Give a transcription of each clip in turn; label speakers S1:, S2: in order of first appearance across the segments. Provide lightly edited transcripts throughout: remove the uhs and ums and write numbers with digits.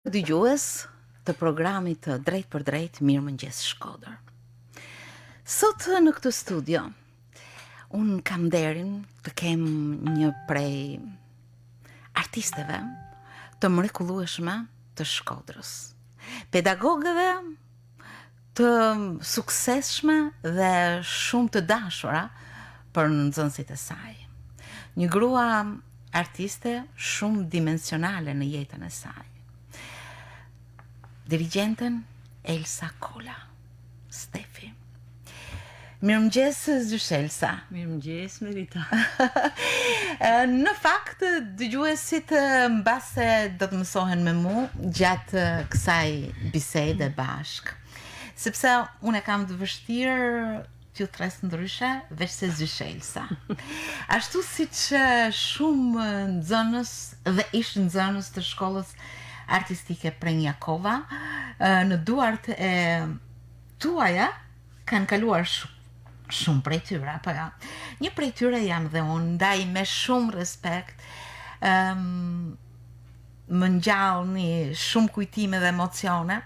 S1: Dëgjues të programit të drejtpërdrejtë Mirëmëngjes Shkodër. Sot në këtë studio, unë kam nderin të kem një prej artisteve të mrekullueshme të Shkodrës. Pedagogëve të suksesshme dhe shumë të dashura për nxënësit e saj. Një grua artiste shumë dimensionale në jetën e saj. Dirigjenten Elsa Kola Stefi. Mirëmëngjes zysh Elsa.
S2: Mirëmëngjes Merita.
S1: Në fakt dëgjuesit mbase do të mësohen me mu gjatë kësaj bisede bashkë. Sepse unë e kam të vështirë t'ju thërras ndryshe, veçse zysh Elsa. Ashtu siç shumë nxënës dhe ish nxënës të shkollës artistike Preng Jakova, në duart e tuaja kanë kaluar shumë shumë prej tyre, apo jo. Një prej tyre jam dhe unë, ndaj me shumë respekt, um, më ngjallni shumë kujtime dhe emocione,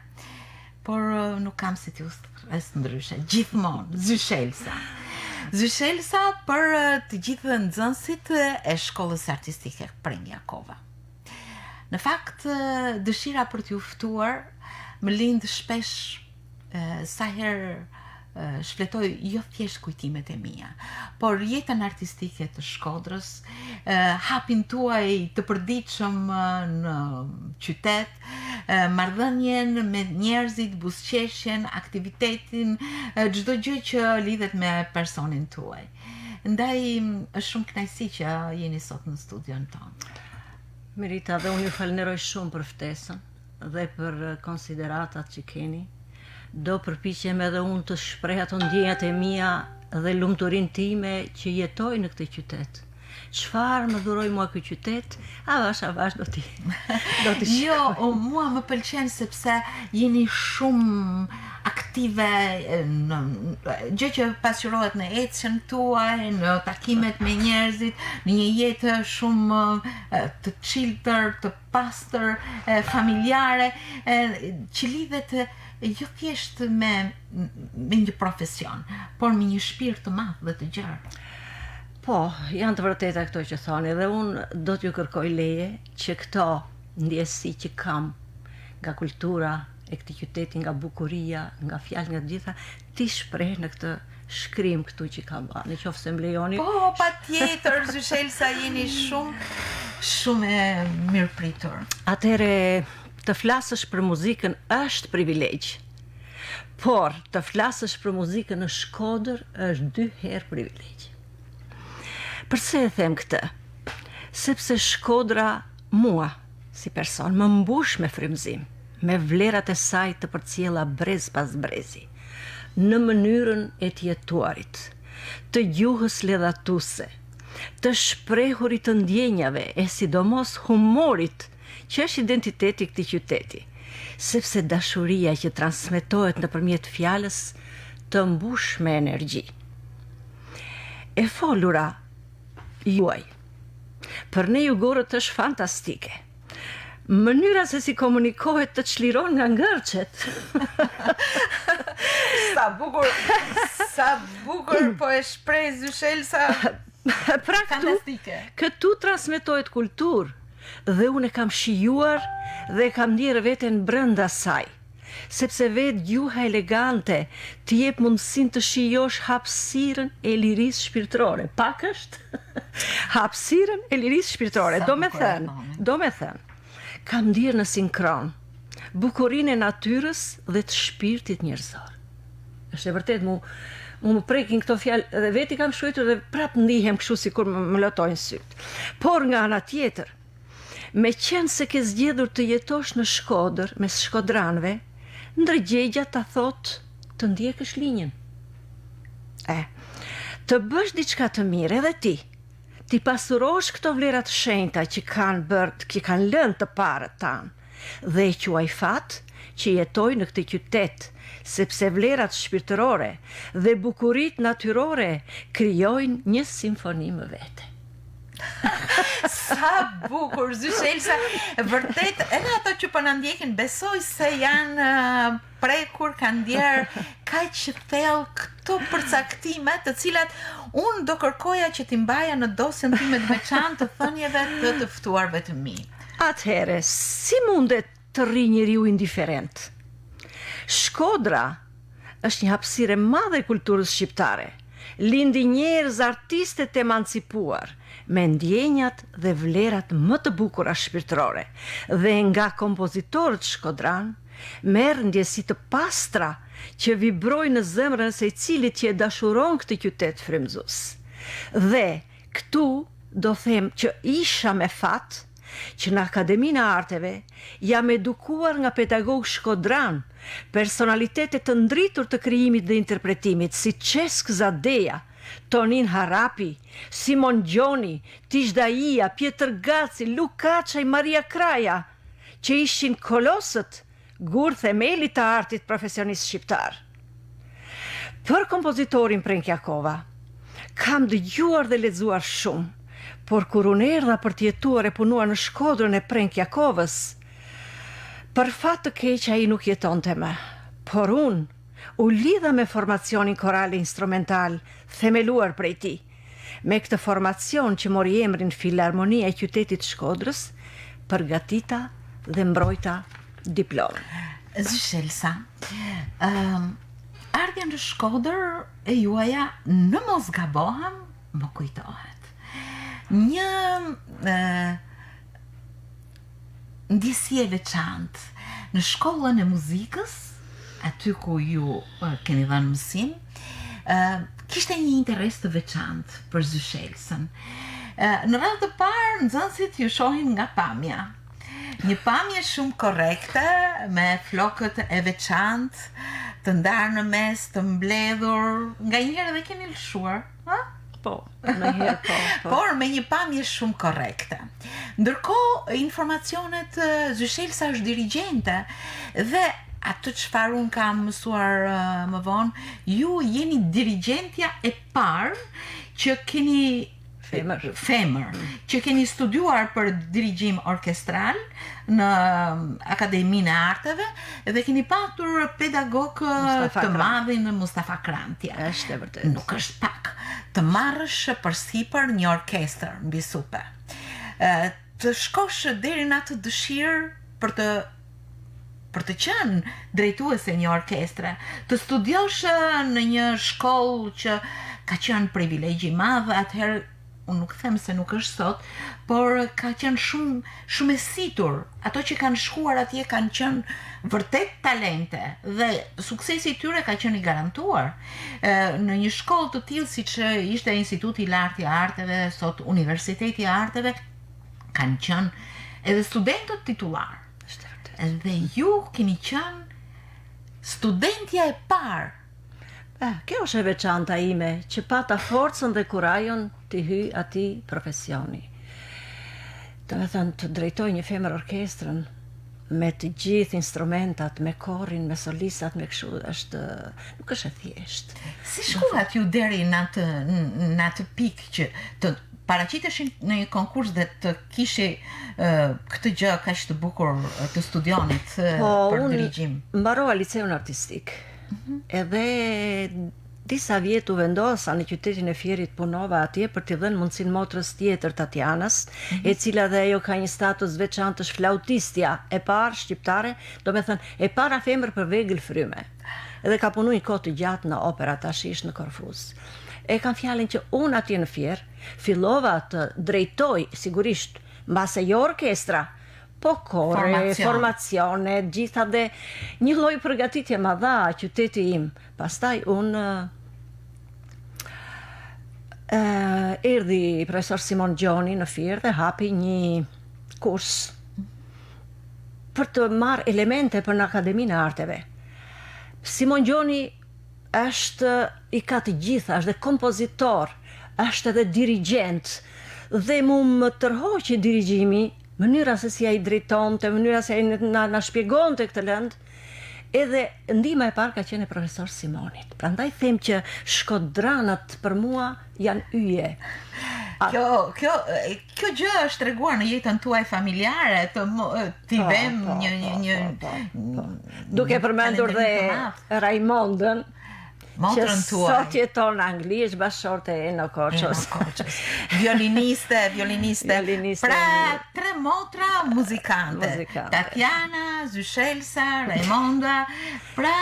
S1: por nuk kam si t'ju thërras ndryshe, gjithmonë, zysh Elsa. Zysh Elsa për të gjithë nxënësit e shkollës artistike Preng Jakova. Në fakt, dëshira për t'ju ftuar më lind shpesh sa herë shfletoj jo thjesht kujtimet e mia, por jetën artistike të Shkodrës, hapin tuaj të përditshëm në qytet, marrëdhënien me njerëzit, buzëqeshjen, aktivitetin, çdo gjë që lidhet me personin tuaj. Ndaj është shumë kënaqësi që jeni sot në studion tonë.
S2: Merita, dhe unë ju falënderoj shumë për ftesën. dhe për konsideratat që keni. Do përpiqem edhe unë të shpreh ato ndjenjat e mia dhe lumturinë time që jetoj në këtë qytet. Çfarë më dhuroi mua ky qytet? Avash avash do t'i
S1: do t'i Jo, o, mua më pëlqen sepse jeni shumë aktive në gjë që pasqyrohet në ecjen tuaj, në takimet me njerëzit, në një jetë shumë të çiltër, të pastër, familjare, që lidhet jo thjesht me me një profesion, por me një shpirt të madh dhe të
S2: gjerë. Po, janë të vërteta këto që thoni dhe unë do t'ju kërkoj leje që këto ndjesi që kam nga kultura e këtij qyteti, nga bukuria, nga fjalët, nga të gjitha, t'i shpreh në këtë shkrim këtu që kam bërë, në qoftë se më
S1: lejoni. Po, patjetër, zysh Elsa, jeni shumë, shumë e mirëpritur.
S2: Atëherë, të flasësh për muzikën është privilegj, por të flasësh për muzikën në Shkodër është dy herë privilegj. Përse e them këtë? Sepse Shkodra mua, si person, më mbush me frymëzim, me vlerat e saj të përcjella brez pas brezi, në mënyrën e të jetuarit, të gjuhës ledhatuese, të shprehurit të ndjenjave e sidomos humorit që është identiteti i këtij qyteti, sepse dashuria që transmetohet nëpërmjet fjalës të mbush me energji. E folura juaj për ne jugorët është fantastike. Mënyra se si komunikohet të çliron nga
S1: ngërçet. Sa bukur, sa bukur po e shpreh zysh Elsa.
S2: Pra këtu, këtu transmetohet kulturë dhe unë e kam shijuar dhe e kam ndjerë veten brenda saj. Sepse vetë gjuha elegante të jep mundësinë të shijosh hapësirën e lirisë shpirtërore. Pak është? Hapësirën e lirisë shpirtërore. Domethënë, domethënë, kam ndjerë në sinkron bukurinë e natyrës dhe të shpirtit njerëzor. Është e vërtetë, mu mu më prekin këto fjalë dhe vetë i kam shkruar dhe prapë ndihem kështu sikur më, më lotojnë sytë. Por nga ana tjetër, Meqenëse ke zgjedhur të jetosh në Shkodër mes shkodranëve, ndërgjegja ta thotë të ndjekësh linjën. E, të bësh diçka të mirë edhe ti, t'i pasurosh këto vlera të shenjta që kanë bërë, që kanë lënë të parët tanë. Dhe e quaj fat që jetoj në këtë qytet, sepse vlerat shpirtërore dhe bukuritë natyrore krijojnë një simfoni më
S1: vete. Sa bukur, zysh Elsa, vërtet edhe ato që po na ndjekin besoj se janë prekur, kanë ndjerë kaq thellë këto përcaktime, të cilat unë do kërkoja që t'i mbaja në dosjen time të veçantë të thënieve të të ftuarve të mi.
S2: Atëherë, si mundet të rrijë njeriu indiferent? Shkodra është një hapësirë e madhe e kulturës shqiptare. Lindi njerëz artistë e të emancipuar, me ndjenjat dhe vlerat më të bukura shpirtërore, dhe nga kompozitorët shkodranë merr ndjesi të pastra që vibrojnë në zemrën e secilit që e dashuron këtë qytet frymëzues. Dhe këtu do them që isha me fat që në Akademinë e Arteve jam edukuar nga pedagogë shkodranë, personalitete të ndritur të krijimit dhe interpretimit si Çesk Zadeja, Tonin Harapi, Simon Gjoni, Tish Daija, Pjetër Gaci, Luk Kaçaj, Maria Kraja, që ishin kolosët, gurë themeli të artit profesionist shqiptar. Për kompozitorin Prenk Jakova, kam dëgjuar dhe lexuar shumë, por kur unë erdha për të jetuar e punuar në Shkodrën e Prenk Jakovës, për fat të keq ai nuk jetonte më, por unë u lidha me formacionin koral e instrumental themeluar prej tij. Me këtë formacion që mori emrin Filarmonia e Qytetit të Shkodrës, përgatita dhe mbrojta diplomën.
S1: Zysh Elsa, ëm ardhja në Shkodër e juaja, në mos gabohem, më kujtohet. Një ë ndjesi e veçantë në shkollën e muzikës, aty ku ju keni dhënë mësim, ë kishte një interes të veçantë për Zysh Elsën. Në radhë të parë nxënësit ju shohin nga pamja. Një pamje shumë korrekte, me flokët e veçantë, të ndarë në mes, të mbledhur, nganjëherë edhe keni lëshuar,
S2: ha? Po, ndonjëherë po,
S1: po. Por me një pamje shumë korrekte. Ndërkohë, informacionet Zysh Elsa është dirigjente dhe atë çfarë unë kam mësuar më vonë, ju jeni dirigjentja e parë që keni
S2: femër,
S1: femër që keni studiuar për dirigjim orkestral në Akademinë e Arteve dhe keni patur pedagog të madhin Mustafa
S2: Krantja. Është e vërtetë.
S1: Nuk është pak të marrësh përsipër një orkestër mbi supe. Ë të shkosh deri në atë dëshirë për të për të qenë drejtuese e një orkestre, të studiosh në një shkollë që ka qenë privilegj i madh, atëherë unë nuk them se nuk është sot, por ka qenë shumë shumë e situr. Ato që kanë shkuar atje kanë qenë vërtet talente dhe suksesi i tyre ka qenë i garantuar. Ë në një shkollë të tillë siç ishte Instituti i Lartë i Arteve, sot Universiteti i Arteve, kanë qenë edhe studentët titullarë.
S2: Është e vërtetë.
S1: Dhe ju keni qenë studentja e parë.
S2: Eh, kjo është e veçanta ime, që pata forcën dhe kurajon t'i hyj atij profesioni. Domethënë, të drejtoj një femër orkestrën, me të gjithë instrumentat, me korin, me solistat, me kështu, është, nuk është e
S1: thjeshtë. Si shkuat ju deri në atë, në atë pikë që të paraqiteshit në një konkurs dhe të kishi këtë gjë kaq të bukur të studionit po, për dirigjim?
S2: Po, unë mbarova liceun artistik. Mm -hmm. Edhe disa vjet u vendosa në qytetin e Fierit punova atje për t'i dhënë mundësinë motrës tjetër Tatjanës, mm -hmm. e cila dhe ajo ka një status veçantë është flautistja e parë shqiptare, domethënë e para femër për vegël fryme. Edhe ka punu një kohë të gjatë në opera, tash është në Korfuz. E kam fjalën që unë atje në Fier fillova të drejtoj, sigurisht, mbase jo orkestra, po kore, formacione, gjitha dhe një lloj përgatitje ma dha qyteti im. Pastaj unë erdhi profesor Simon Gjoni në Fier dhe hapi një kurs për të marrë elemente për në Akademinë e Arteve. Simon Gjoni është i ka të gjitha, është dhe kompozitor, është edhe dirigjent dhe mu më tërhoqi dirigjimi, mënyra se si ai drejtonte, mënyra se ai na na shpjegonte këtë lëndë, edhe ndihma e parë ka qenë e profesor Simonit. Prandaj them që shkodranët për mua janë yje.
S1: Kjo kjo kjo gjë është treguar në jetën tuaj familjare, të t'i po, vëm po, një një një
S2: po, po. Duke përmendur dhe Raimondën, motrën tuaj. Sot jeton në Angli, është bashkëshorte e Eno
S1: Koços. Eno Koços. Violiniste, violiniste. violiniste. Pra, tre motra muzikante. muzikante. Tatjana, Zyshelsa, Raimonda. Pra,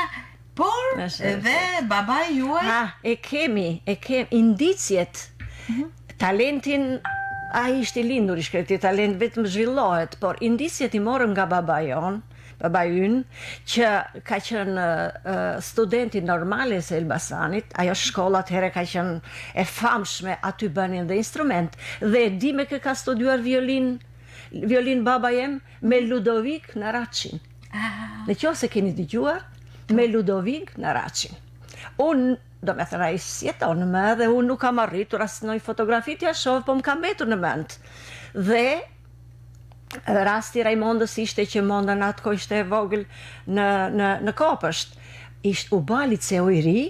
S1: Por edhe babai juaj
S2: Ha, e kemi, e kemi indiciet. Mm -hmm. Talentin ai ishte i lindur i shkreti, talent vetëm zhvillohet, por indiciet i morëm nga baba jonë, baba ynë, që ka qenë uh, student i Normales së Elbasanit, ajo shkolla atëherë ka qenë e famshme, aty bënin dhe instrument, dhe e di me kë ka studiuar violinë, violinë baba jem, me Ludovik Naraçin. Ah. Në qoftë se keni dëgjuar, me Ludovik Naraçin. Unë, domethënë, ai s'jeton më dhe unë nuk kam arritur as ndonjë fotografi t'ia shoh, po më ka mbetur në mend. Dhe rasti i Raimondës ishte që Monda në atë kohë ishte e vogël në, në, në kopësht. Ishte, u ba liceu i ri,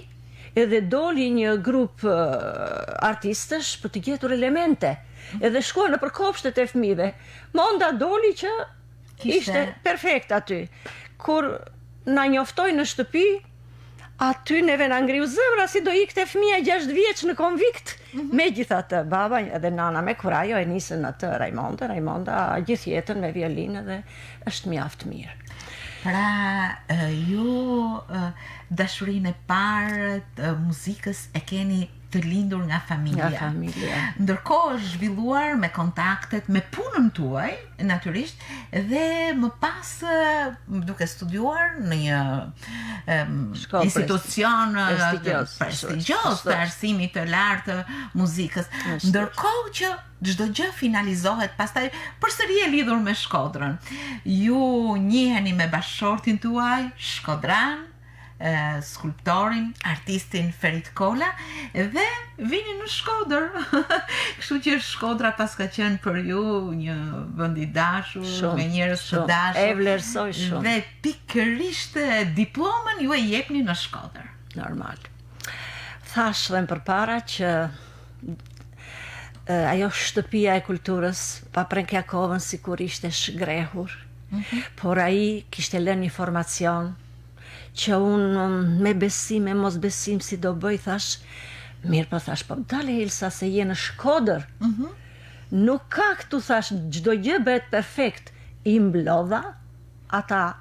S2: edhe doli një grup artistësh për të gjetur elemente. Edhe shkuan nëpër kopshtet e fëmijëve. Monda doli që Kishte... Ishte perfekt aty. Kur na njoftoi në shtëpi, aty neve na ngriu zemra si do ikte fëmija 6 vjeç në konvikt. Mm -hmm. Megjithatë, baba edhe nana me kurajo e nisën atë Raimonda, Raimonda gjithë jetën me violinë dhe është mjaft
S1: mirë. Pra, ju dashurinë e parë të muzikës e keni të lindur nga
S2: familja. Nga familja.
S1: Ndërkohë është zhvilluar me kontaktet, me punën tuaj, natyrisht, dhe më pas duke studiuar në një um, institucion prestigjioz, prestigjioz të arsimit të lartë të muzikës. Ndërkohë që çdo gjë finalizohet pastaj përsëri e lidhur me Shkodrën. Ju njiheni me bashkëshortin tuaj, shkodran, skulptorin, artistin Ferit Kola dhe vini në Shkodër. Kështu që Shkodra paska qenë për ju një vend i dashur, shumë, me njerëz të dashur.
S2: E vlerësoj
S1: shumë. Dhe pikërisht diplomën ju e jepni në
S2: Shkodër. Normal. Thashë dhe më përpara që ajo shtëpia e kulturës pa Prenk Jakovën sikur ishte zhgrehur. Mm -hmm. Por ai kishte lënë një formacion që unë me besim e mosbesim si do bëj, thashë, mirë po thashë, po dale Elsa se je në Shkodër. Mm -hmm. Nuk ka këtu thashë, çdo gjë bëhet perfekt. I mblodha ata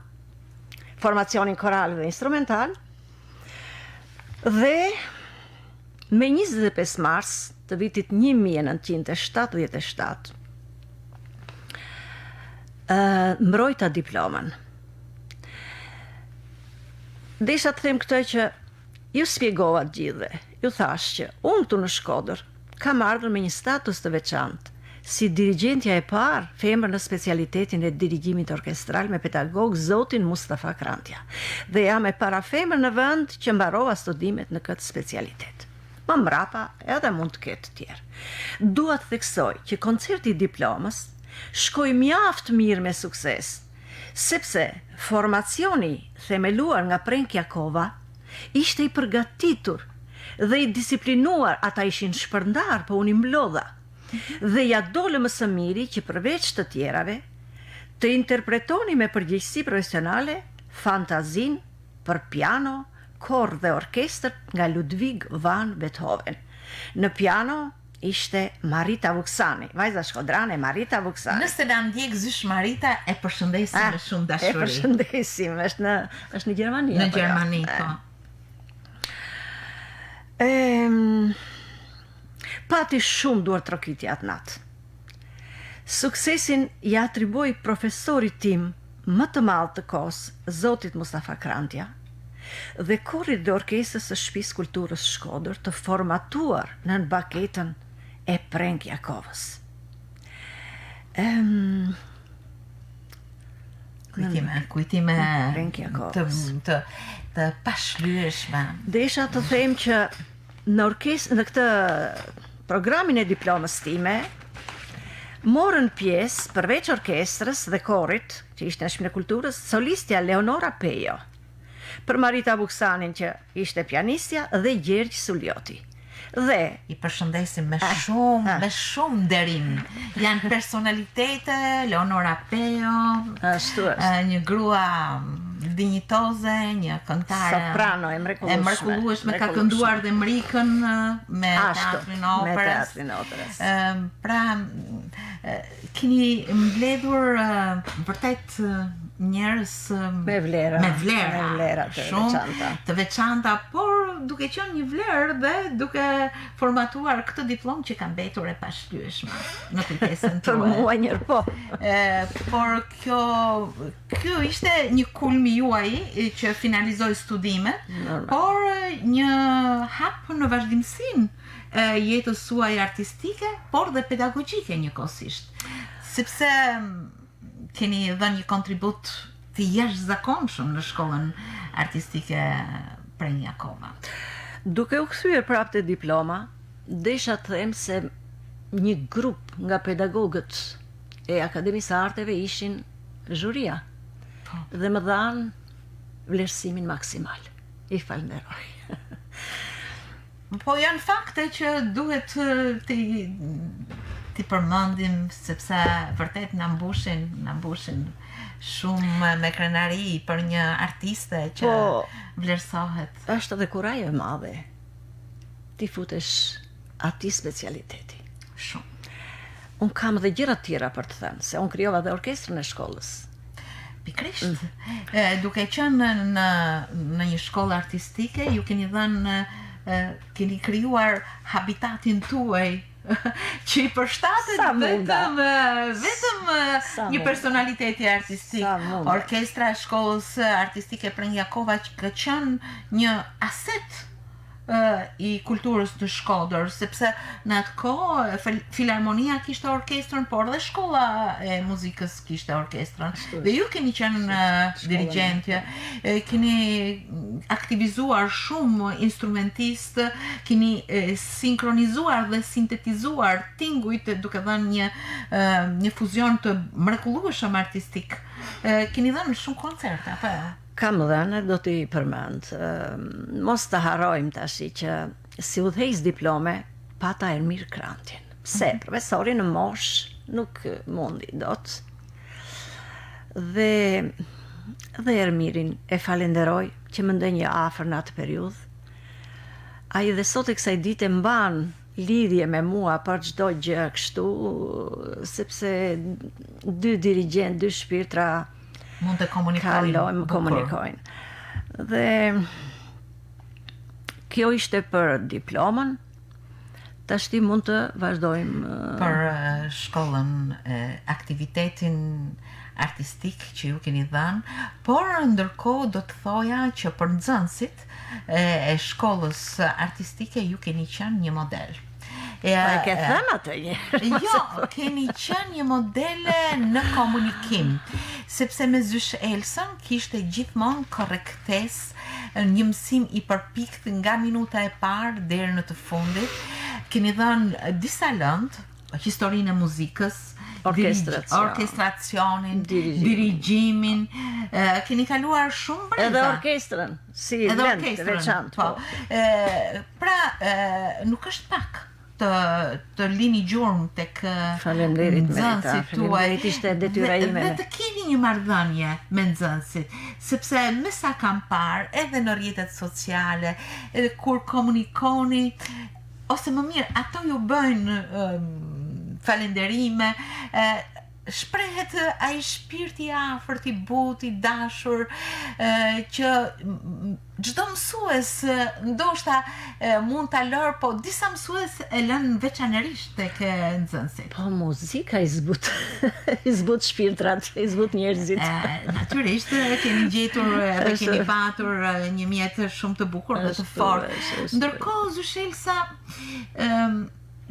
S2: formacionin koral dhe instrumental dhe me 25 mars të vitit 1977 uh, mbrojta diplomën. Desha të them këtë që ju spjegova të gjithëve. Ju thashë që unë këtu në Shkodër kam ardhur me një status të veçantë, si dirigjentja e parë femër në specialitetin e dirigjimit orkestral me pedagog zotin Mustafa Krantja. Dhe jam e para femër në vend që mbarova studimet në këtë specialitet. Më mbrapa edhe mund të ketë të tjerë. Dua të theksoj që koncerti i diplomës shkoi mjaft mirë me sukses, Sepse formacioni themeluar nga Prenk Jakova ishte i përgatitur dhe i disiplinuar, ata ishin shpërndarë, po unë i mblodha. Dhe ia dolëm më së miri që përveç të tjerave, të interpretoni me përgjegjësi profesionale fantazinë për piano, kor dhe orkestër nga Ludwig van Beethoven. Në piano Ishte Marita Vuksani, vajza shkodrane Marita Vuksani.
S1: Nëse na ndjek zysh Marita, e përshëndesim ah, me shumë dashuri.
S2: E përshëndesim, është në është në
S1: Gjermani. Në jo? Gjermani, po.
S2: Ehm pati shumë duartrokitje atë natë. Suksesin ia atribuoj profesorit tim më të madh të kohës, zotit Mustafa Krantja, dhe korit dhe orkestrës së Shtëpisë Kulturës Shkodër të formatuar nën baketën e Prenk Jakovës.
S1: Ehm Kujtime, kujtime Prenk Jakovës. të të të pashlyeshme.
S2: Desha të them që në orkestër në këtë programin e diplomës time morën pjesë përveç orkestrës dhe korit, që ishte në Shtëpinë e Kulturës, solistja Leonora Pejo. Për Marita Vuksanin që ishte pianistja dhe Gjergj Suljoti. Dhe
S1: i përshëndesim me ah, shumë, ah. me shumë nderim. Janë personalitete, Leonora Peo,
S2: ashtu është.
S1: Një grua dinjitoze, një këngëtare
S2: soprano e mrekullueshme.
S1: E mrekullueshme ka kënduar dhe Mrikën me teatrin e operës.
S2: Me teatrin e operës.
S1: Ëm pra keni mbledhur vërtet njerëz
S2: me vlera,
S1: me vlera,
S2: me vlera të
S1: shumë
S2: veçanta.
S1: Të veçanta, por duke qenë një vlerë dhe duke formatuar këtë diplomë që ka mbetur e pashlyeshme në kujtesën
S2: tuaj. Për mua njëherë po.
S1: E, por kjo kjo ishte një kulm i juaji që finalizoi studimet,
S2: Normal.
S1: por një hap në vazhdimësinë e jetës suaj artistike, por dhe pedagogjike njëkohësisht. Sepse keni dhënë një kontribut të jashtëzakonshëm në shkollën artistike Preng Jakova.
S2: Duke u kthyer prapë te diploma, desha të them se një grup nga pedagogët e Akademisë së Arteve ishin zhuria
S1: po.
S2: dhe më dhanë vlerësimin maksimal. I falënderoj.
S1: Po janë fakte që duhet t'i t'i përmendim sepse vërtet na mbushin, na mbushin shumë me krenari për një artiste që
S2: po,
S1: vlerësohet.
S2: Është edhe kurajo e madhe. T'i futesh atij specialiteti.
S1: Shumë.
S2: Unë kam dhe gjëra të tjera për të thënë, se unë krijova dhe orkestrën e shkollës.
S1: Pikërisht. Mm. E, duke qenë në në një shkollë artistike, ju keni dhënë keni krijuar habitatin tuaj që i përshtatet vetëm vetëm një personaliteti artistik. Orkestra e shkollës artistike Preng Jakova që ka qenë një aset i kulturës në Shkodër, sepse në atë kohë Filharmonia kishte orkestrën, por dhe shkolla e muzikës kishte orkestrën. Dhe ju keni qenë dirigjentja, keni aktivizuar shumë instrumentistë, keni sinkronizuar dhe sintetizuar tingujt duke dhënë një një fuzion të mrekullueshëm artistik. Keni dhënë shumë koncerte, apo jo?
S2: Kam dhënë, do t'i përmend. Mos të harrojmë tashi që si udhëheqës diplome pata Ermir Krantin. Pse? Mhm. Profesori në moshë nuk mundi dot. Dhe dhe Ermirin e falenderoj që më ndenji afër në atë periudhë. Ai dhe sot e kësaj dite mban lidhje me mua për çdo gjë kështu, sepse dy dirigjentë, dy shpirtra
S1: mund të komunikojnë.
S2: Kalojmë, komunikojnë. Dhe kjo ishte për diplomën. Tashti mund të vazhdojmë
S1: për shkollën, aktivitetin artistik që ju keni dhënë, por ndërkohë do të thoja që për nxënësit e shkollës artistike ju keni qenë një model.
S2: E, po e ke thënë atë një
S1: Jo, keni qenë një model në komunikim, sepse me zysh Elsën kishte gjithmonë korrektesë, një mësim i përpiktë nga minuta e parë deri në të fundit. Keni dhënë disa lëndë, historinë e muzikës, orkestracionin, dirigjimin, keni kaluar shumë
S2: breza. Edhe orkestrën, si lëndë të veçantë.
S1: Po. po. Pra, nuk është pak të të lini gjurmë tek
S2: Faleminderit Merita,
S1: faleminderit
S2: ishte detyra ime.
S1: Dhe të keni një marrëdhënie me nxënësit, sepse me sa kam parë edhe në rrjetet sociale, edhe kur komunikoni ose më mirë ato ju bëjnë um, falenderime, shprehet ai shpirti i afërt, i butë, i dashur, që çdo mësues ndoshta mund ta lërë, po disa mësues e lënë veçanërisht tek nxënësit.
S2: Po muzika i zbut, i zbut shpirtrat, i zbut njerëzit.
S1: Natyrisht keni gjetur dhe keni patur një mjet shumë të bukur dhe të fortë. Ndërkohë zysh Elsa, ëm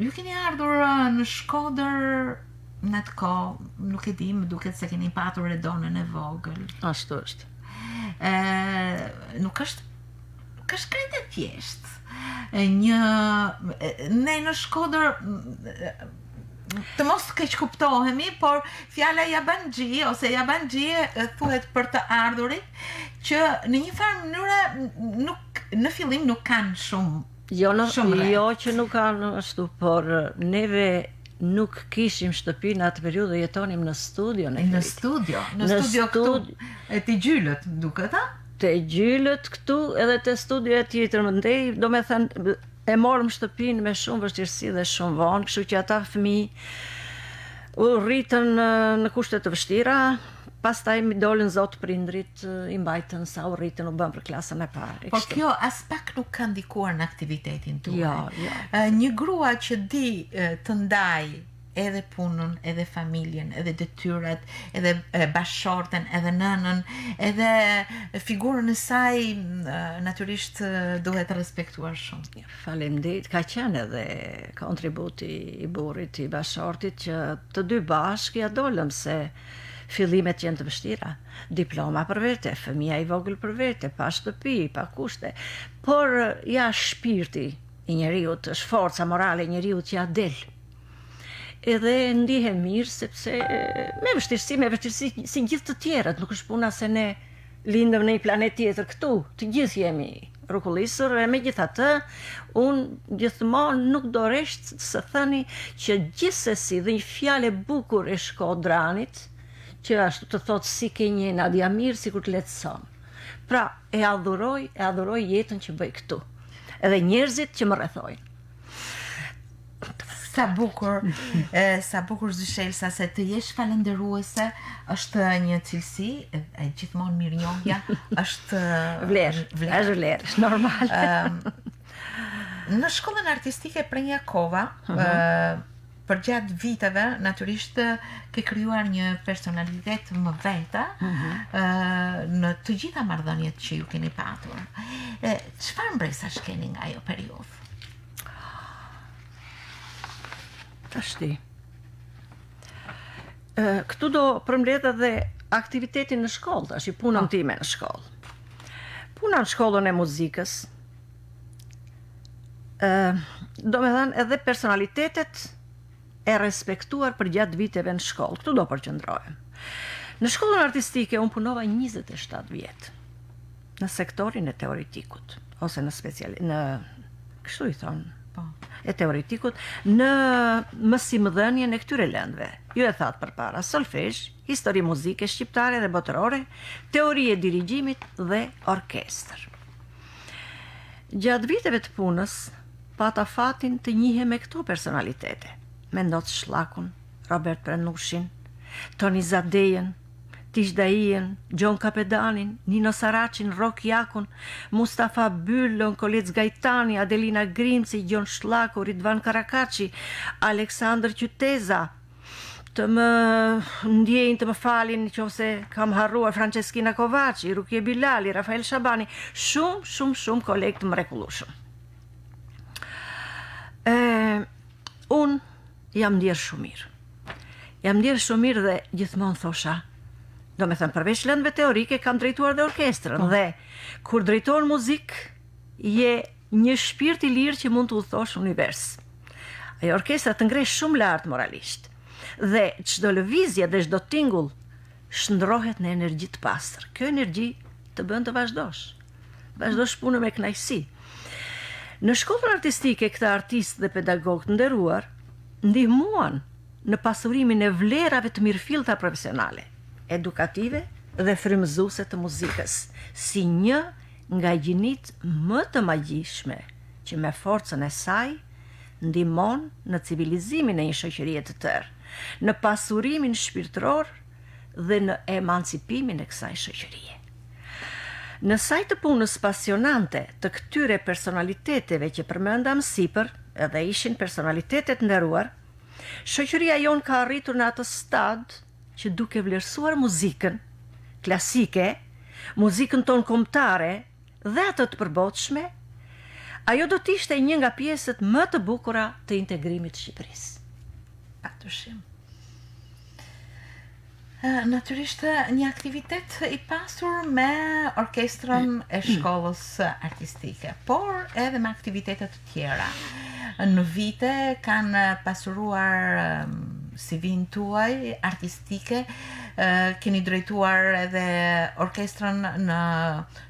S1: ju keni ardhur në Shkodër në atë kohë, nuk e di, më duket se keni patur Redonën e vogël.
S2: Ashtu është.
S1: Ë, nuk është nuk është krejt e thjeshtë. Një ne në Shkodër të mos keqkuptohemi, por fjala jabanxhi ose jabanxhi thuhet për të ardhurit që në një farë mënyre nuk në fillim nuk kanë shumë.
S2: Jo, në, jo që nuk kanë ashtu, por neve nuk kishim shtëpi në atë periudhë dhe jetonim në studio
S1: në Në studio, në, në studio këtu, e te Gjylët, duket, a?
S2: Te Gjylët këtu edhe te studio e tjetër mandej, domethënë, e morëm shtëpinë me shumë vështirësi dhe shumë vonë, kështu që ata fëmijë u rritën në kushte të vështira, pastaj m'i dolën zot prindrit, i mbajtën sa u rritën u bënë për klasën e
S1: parë. Po kjo aspak nuk ka ndikuar në aktivitetin
S2: tuaj. Jo, jo.
S1: Një grua që di të ndajë edhe punën, edhe familjen, edhe detyrat, edhe bashkëshorten, edhe nënën, edhe figurën e saj natyrisht duhet respektuar
S2: shumë. Faleminderit, ka qenë edhe kontributi i burrit, i bashkëshortit që të dy bashkë ia dolëm se fillimet janë të vështira. Diploma për vete, fëmija i vogël për vete, pa shtëpi, pa kushte. Por ja shpirti i njeriut, është forca morale e njeriut që ia del. Edhe ndihem mirë sepse me vështirësi, me vështirësi si gjithë të tjerët, nuk është puna se ne lindëm në një planet tjetër këtu, të gjithë jemi rrokullisur e megjithatë unë gjithmonë nuk do resht së thëni që gjithsesi dhe një fjalë e bukur e shkodranit që ashtu të thotë si ke një Nadia mirë sikur të lehtëson. Pra e adhuroj, e adhuroj jetën që bëj këtu. Edhe njerëzit që më rrethojnë.
S1: Sa bukur, e, sa bukur zyshë Elsa se të jesh falënderuese është një cilësi, e, e gjithmonë mirënjohja është
S2: vlerë, vlerë, është vlerë, është normal.
S1: në shkollën artistike Prenk Jakova, uh mhm. -huh. përgjatë viteve natyrisht ke krijuar një personalitet më vete uh mhm. -huh. në të gjitha marrëdhëniet që ju keni patur. E, çfarë mbresash keni nga ajo periudhë?
S2: Tashti. Këtu do përmbledh edhe aktivitetin në shkollë, tashi punën po. time në shkollë. Puna në shkollën e muzikës, ë domethënë edhe personalitetet e respektuar përgjatë viteve në shkollë. Këtu do përqendrohem. Në shkollën artistike unë punova 27 vjet. në sektorin e teoritikut ose në special në kështu i thonë po e teoritikut në mësimdhënien e këtyre lëndëve. Ju e thatë përpara, solfezh, histori muzike shqiptare dhe botërore, teori e dirigjimit dhe orkestër. Gjatë viteve të punës, pata fatin të njihem me këto personalitete, me Ndoc Shllakun, Robert Prenushin, Toni Zadejën, Tish Daijën, Gjon Kapedanin, Nino Saraçin, Rrok Jakun, Mustafa Bylon, Kolec Gajtani, Adelina Grimci, Gjon Shllaku, Ridvan Karakaçi, Aleksandër Qyteza, të më ndjejnë, të më falin në qoftë se kam harruar Françeskina Kovaçi, Rukje Bilali, Rafael Shabani, shumë, shumë, shumë kolegë të mrekullueshëm. E, unë jam ndjerë shumë mirë. Jam ndjerë shumë mirë dhe gjithmonë thosha, domethënë përveç lëndëve teorike kam drejtuar dhe orkestrën po. dhe kur drejton muzikë je një shpirt i lirë që mund të udhëtosh në univers. Ajo orkestra të ngre shumë lart moralisht dhe çdo lëvizje dhe çdo tingull shndërrohet në energji të pastër. Kjo energji të bën të vazhdosh. Vazhdosh punën me kënaqësi. Në shkollën artistike këta artistë dhe pedagogë të nderuar ndihmuan në pasurimin e vlerave të mirëfillta profesionale, edukative dhe frymëzuese të muzikës, si një nga gjinitë më të magjishme që me forcën e saj ndihmon në civilizimin e një shoqërie të tërë, në pasurimin shpirtëror dhe në emancipimin e kësaj shoqërie. Në sajë të punës pasionante të këtyre personaliteteve që përmenda më sipër, edhe ishin personalitete të nderuar, shoqëria jonë ka arritur në atë stad që duke vlerësuar muzikën klasike, muzikën tonë kombëtare dhe atë të përbotshme, ajo do të ishte një nga pjesët më të bukura të integrimit të
S1: Shqipërisë. Pa dyshim. Natyrisht një aktivitet i pasur me orkestrën e shkollës artistike, por edhe me aktivitete të tjera. Në vite kanë pasuruar CV-n tuaj artistike, keni drejtuar edhe orkestrën në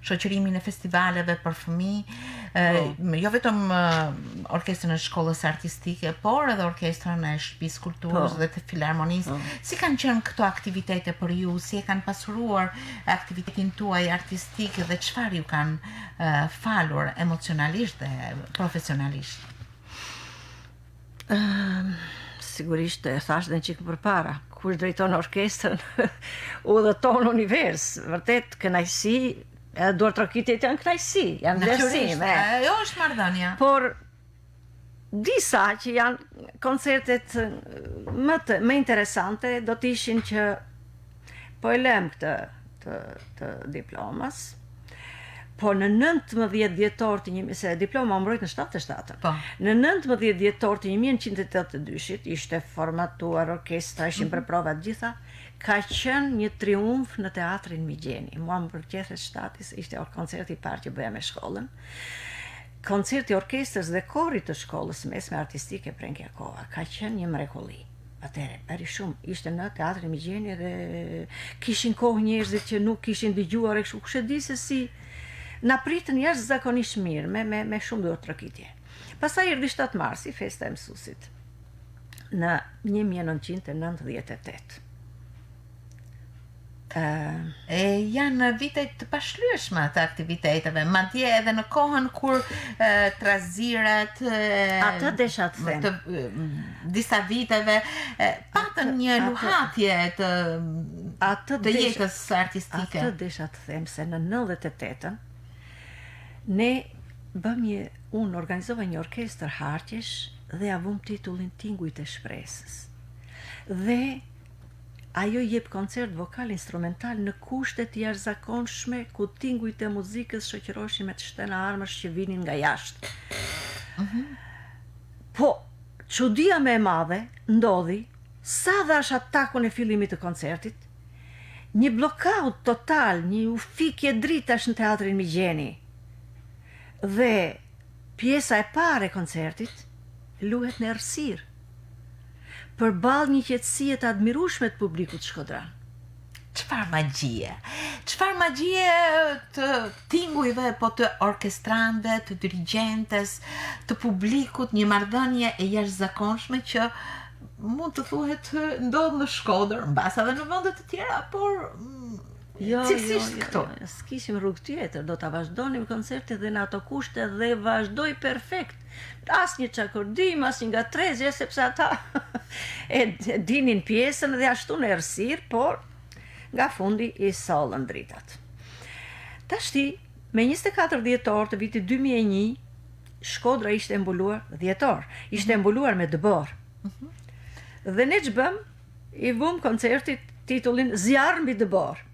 S1: shoqërimin e festivaleve për fëmijë. Po. Jo vetëm orkestrën e shkollës artistike, por edhe orkestrën e shtëpisë së kulturës po. dhe të filharmonisë. Po. Si kanë qenë këto aktivitete për ju? Si e kanë pasuruar aktivitetin tuaj artistik dhe çfarë ju kanë falur emocionalisht dhe profesionalisht?
S2: Ehm, sigurisht e thashë dhe një çikë përpara, kush drejton orkestrën, udhëton në univers, vërtet kënaqësi, edhe duartrokitjet janë kënaqësi, janë
S1: vlerësim. Ajo është marrëdhënia.
S2: Por disa që janë koncertet më të më interesante do të ishin që po e lëmë këtë të, të diplomës, Po në 19 dhjetor të një, se diploma u mbrojt në 77-ën. Po. Në 19 dhjetor të 1982-shit ishte formatuar orkestra, ishin mm -hmm. për prova të gjitha, ka qenë një triumf në teatrin Migjeni. Mua më përqethet shtati, se ishte koncerti i parë që bëja me shkollën. Koncerti i orkestrës dhe korit të shkollës mesme artistike Prenk Jakova ka qenë një mrekulli. Atëherë, bëri shumë, ishte në teatrin Migjeni dhe kishin kohë njerëzit që nuk kishin dëgjuar e kështu, kush e di se si na pritën jashtëzakonisht mirë me me me shumë duartrokitje. Pastaj erdhi 7 marsi, festa e mësuesit në 1998.
S1: E, janë vite të pashlyeshme të aktiviteteve, madje edhe në kohën kur e, trazirat e,
S2: atë desha të them.
S1: Të disa viteve e, patën një luhatje të atë të jetës artistike.
S2: Atë desha të them se në 98-ën ne bëmë një unë organizova një orkestër harqesh dhe ia vumë titullin Tingujt e Shpresës. Dhe Ajo jep koncert vokal instrumental në kushte të jashtëzakonshme ku tingujt e muzikës shoqëroheshin me të shtëna armësh që vinin nga jashtë. Po, çudia më e madhe ndodhi sa dhashë atakun e fillimit të koncertit, një blackout total, një u fikje dritash në teatrin Migjeni. Dhe pjesa e parë e koncertit luhet në errësirë. Përballë një qetësie të admirueshme të publikut shkodran.
S1: Çfarë magjie! Çfarë magjie të tingujve, po të orkestrantëve, të dirigjentes, të publikut, një marrëdhënie e jashtëzakonshme që mund të thuhet ndodh në Shkodër, mbase edhe në vende të tjera, por mm,
S2: Jo, jo, jo, jo, s'kishim rrugë tjetër, do ta vazhdonim koncertin dhe në ato kushte dhe vazhdoi perfekt. Asnjë çakordim, asnjë ngatërresë, sepse ata e dinin pjesën dhe ashtu në errësirë, por nga fundi i sollën dritat. Tashti, me 24 dhjetor të vitit 2001, Shkodra ishte e mbuluar, dhjetor, ishte e mhm. mbuluar me dëborë. Mhm. Dhe ne ç'bëmë, I vumë koncertit titullin Zjarr mbi dëborë.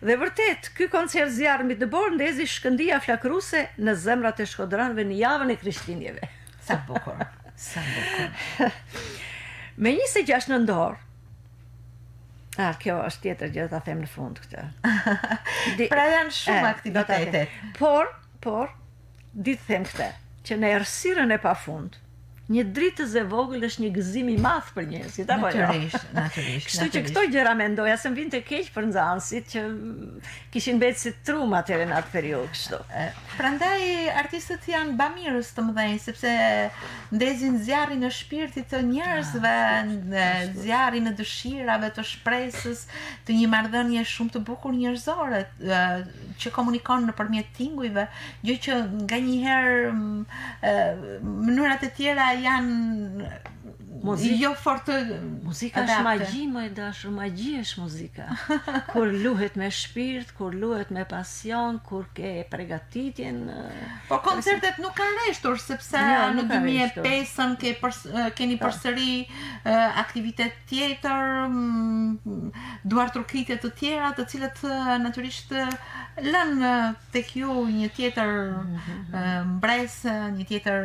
S2: Dhe vërtet, ky koncert Zjarr mbi dëborë ndezi shkëndija flakëruse në zemrat e shkodranëve në javën e Krishtlindjeve.
S1: Sa bukur, sa
S2: bukur. Me 26 nëntor, A, kjo është tjetër gjë, ta them në fund
S1: këtë. Di, pra janë shumë aktivitete.
S2: Por, por, di të them këtë, që në errësirën e pafund, Një dritëz e vogël është një gëzim i madh për njerëzit,
S1: apo jo? Natyrisht, natyrisht.
S2: Kështu që këto gjëra mendoja se më vinte keq për nxënësit që kishin mbetë si trum atëherë në atë periudhë
S1: kështu. Prandaj artistët janë bamirës të mëdhenj sepse ndezin zjarrin e shpirtit të njerëzve, ah, zjarrin e dëshirave, të shpresës, të një marrëdhënie shumë të bukur njerëzore që komunikon nëpërmjet tingujve, gjë që nganjëherë mënyrat e tjera janë Muzik, jo fort
S2: të muzika është magji më e dashur, magji është muzika. Kur luhet me shpirt, kur luhet me pasion, kur ke pregatitjen.
S1: Po koncertet nuk kanë reshtur sepse jo, në 2005-ën ke përs, keni po. përsëri aktivitet tjetër, mm, duartrokitje të tjera, të cilat natyrisht lënë tek ju një tjetër mhm. mbresë, një tjetër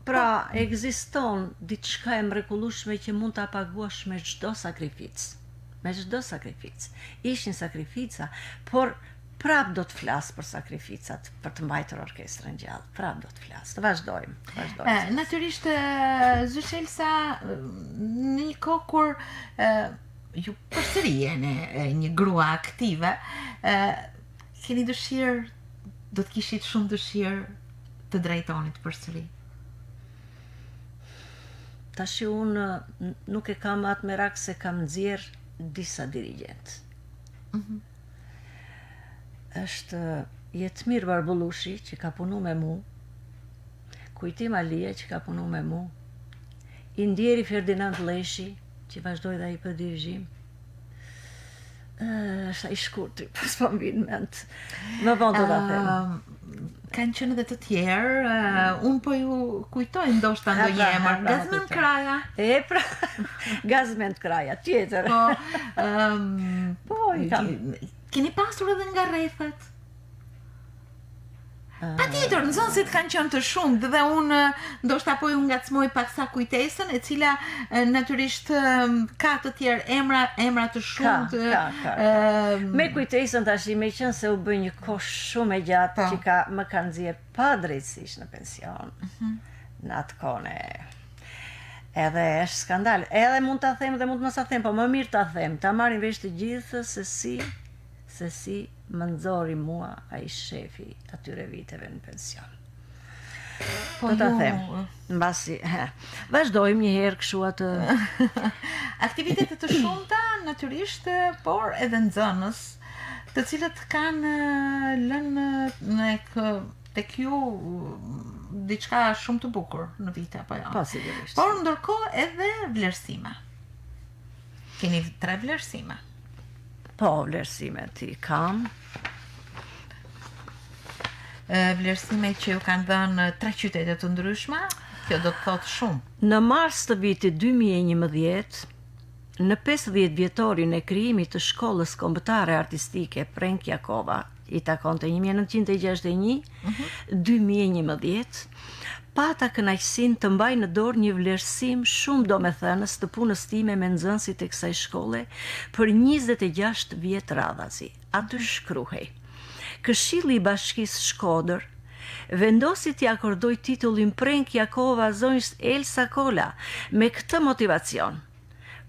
S2: Pra, ekziston diçka e mrekullueshme që mund ta paguash me çdo sakrificë. Me çdo sakrificë. Ishin sakrifica, por prap do të flas për sakrificat për të mbajtur orkestrën gjallë. Prap do të flas. Të vazhdojmë,
S1: të vazhdojmë. E, natyrisht zysh Elsa në një kohë kur e, ju përsëri jeni një grua aktive, e, keni dëshirë do të kishit shumë dëshirë të drejtonit përsëri?
S2: Tashi unë nuk e kam atë merak se kam nxjerrë disa dirigjentë. Mm -hmm. Është Jetmir Barbullushi që ka punu me mu, Kujtim Alia që ka punu me mu, i ndjeri Ferdinand Lleshi që vazhdoi dhe ai për dirigjim, është ai i shkurtri, po s'po më vjen mend. Më vonë do ta
S1: them. Kanë qenë edhe të tjerë, uh, unë po ju kujtoj ndoshta ndonjë pra, emër, pra, Gazmend Kraja.
S2: E pra, Gazmend Kraja, tjetër.
S1: Po, um, po, i kam. Keni pasur edhe nga rrethet? Patjetër, nxënësit kanë qenë të shumtë dhe unë ndoshta po ju ngacmoj paksa kujtesën, e cila natyrisht ka të tjerë emra, emra të shumtë.
S2: Ka, ka, ka. Me kujtesën tashi, meqenëse u bë një kohë shumë e gjatë po. që ka, më kanë nxjerrë padrejtësisht në pension, mm -hmm. në atë kohë Edhe është skandal. Edhe mund ta them dhe mund të mos ta them, po më mirë ta them, ta marrin vesh të gjithë se si se si më nxori mua ai shefi atyre viteve në pension. Po Do ta them. Mbasi, he. Vazhdojmë një herë kështu atë
S1: aktivitete të shumta natyrisht, por edhe nxënës, të cilët kanë lënë në tek ju diçka shumë të bukur në vite apo jo.
S2: Po sigurisht.
S1: Por ndërkohë edhe vlerësime. Keni tre vlerësime.
S2: Po, vlerësimet i kam.
S1: Vlerësime që ju kanë dhënë tre qytete të ndryshme, kjo do të thotë
S2: shumë. Në mars të vitit 2011, në 50 vjetorin e krijimit të Shkollës Kombëtare Artistike Prenk Jakova, i takonte 1961, 2011, pata kënaqësinë të mbaj në dorë një vlerësim shumë domethënës të punës time me nxënësit e kësaj shkolle për 26 vjet radhazi. Aty shkruhej: Këshilli i Bashkisë Shkodër vendosi t'i akordojë titullin Prenk Jakova zonjës Elsa Kola me këtë motivacion,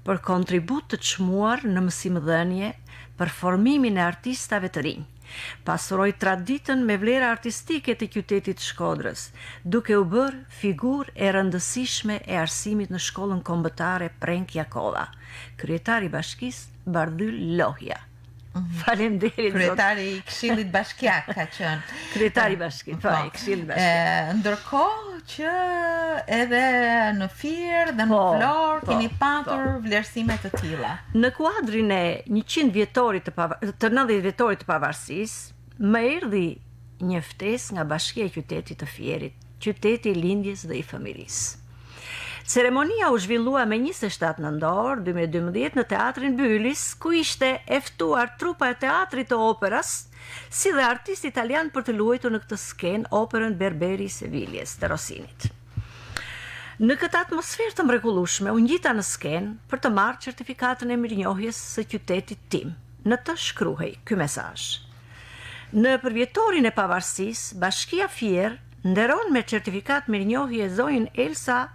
S2: për kontribut të çmuar në mësimdhënie për formimin e artistave të rinj. Pasuroi traditën me vlera artistike të qytetit të Shkodrës, duke u bërë figurë e rëndësishme e arsimit në Shkollën Kombëtare Prenk Jakova. Kryetari i Bashkisë, Bardhyl Lohja. Mhm. Faleminderit.
S1: Kryetari i Këshillit Bashkiak ka qenë.
S2: Kryetari i Bashkisë, po, po, i Këshillit Bashkiak.
S1: Ndërkohë që edhe në Fier dhe në po, Vlorë po, keni patur po. vlerësime të
S2: tilla. Në kuadrin e 100 vjetorit të të 90 vjetorit të pavarësisë, më erdhi një ftesë nga Bashkia e qytetit të Fierit, qyteti i lindjes dhe i fëmijërisë. Ceremonia u zhvillua me 27 nëntor 2012 në Teatrin Bylis, ku ishte e ftuar trupa e Teatrit të Operas, si dhe artistë italianë për të luajtur në këtë skenë operën Berberi i Seviljes të Rosinit. Në këtë atmosferë të mrekullueshme u ngjita në skenë për të marrë certifikatën e mirënjohjes së qytetit tim. Në të shkruhej ky mesazh. Në përvjetorin e Pavarësisë, Bashkia Fier nderon me certifikatë mirënjohje zonjën Elsa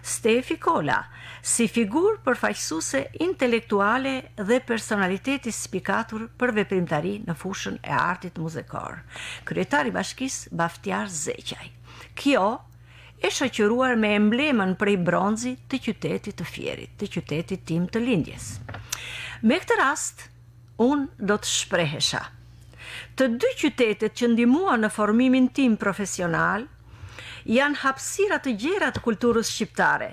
S2: Stefi Kola, si figurë përfaqësuese intelektuale dhe personalitet i spikatur për veprimtari në fushën e artit muzikor. Kryetari i Bashkisë, Baftjar Zeqaj. Kjo, e shoqëruar me emblemën prej bronzi të qytetit të Fierit, të qytetit tim të lindjes. Me këtë rast, Unë do të shprehesha. Të dy qytetet që ndihmuan në formimin tim profesional janë hapësira të gjera të kulturës shqiptare,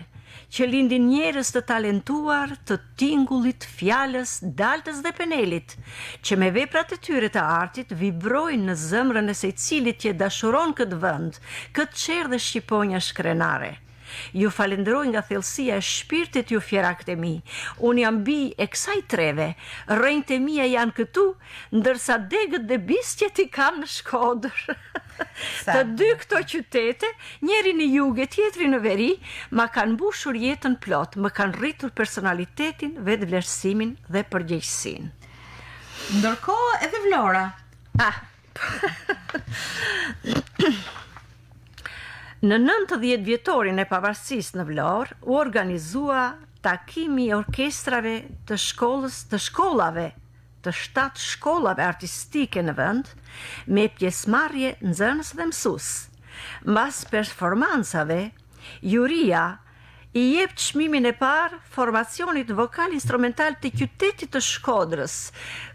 S2: që lindin njerëz të talentuar të tingullit, fjalës, daltës dhe penelit, që me veprat e tyre të artit vibrojnë në zëmrën e sejcilit që e dashuron këtë vend, këtë çerdhe shqiponjash krenare. Ju falenderoj nga thellësia e shpirtit ju fierakët e mi. Unë jam bijë e kësaj treve, rrënjët e mia janë këtu, ndërsa degët dhe bisqet i kam në Shkodër. Të dy këto qytete, njëri në jug e tjetri në veri, ma kanë mbushur jetën plot, më kanë rritur personalitetin, vetëvlerësimin dhe përgjegjësinë.
S1: Ndërkohë edhe Vlora.
S2: Ah. Në 90 vjetorin e pavarësisë në Vlorë u organizua takimi i orkestrave të shkollës të shkollave. të shtatë shkollave artistike në vend, me pjesëmarrje nxënës dhe mësues. Mbas performancave, juria i jep çmimin e parë formacionit vokal instrumental të qytetit të Shkodrës,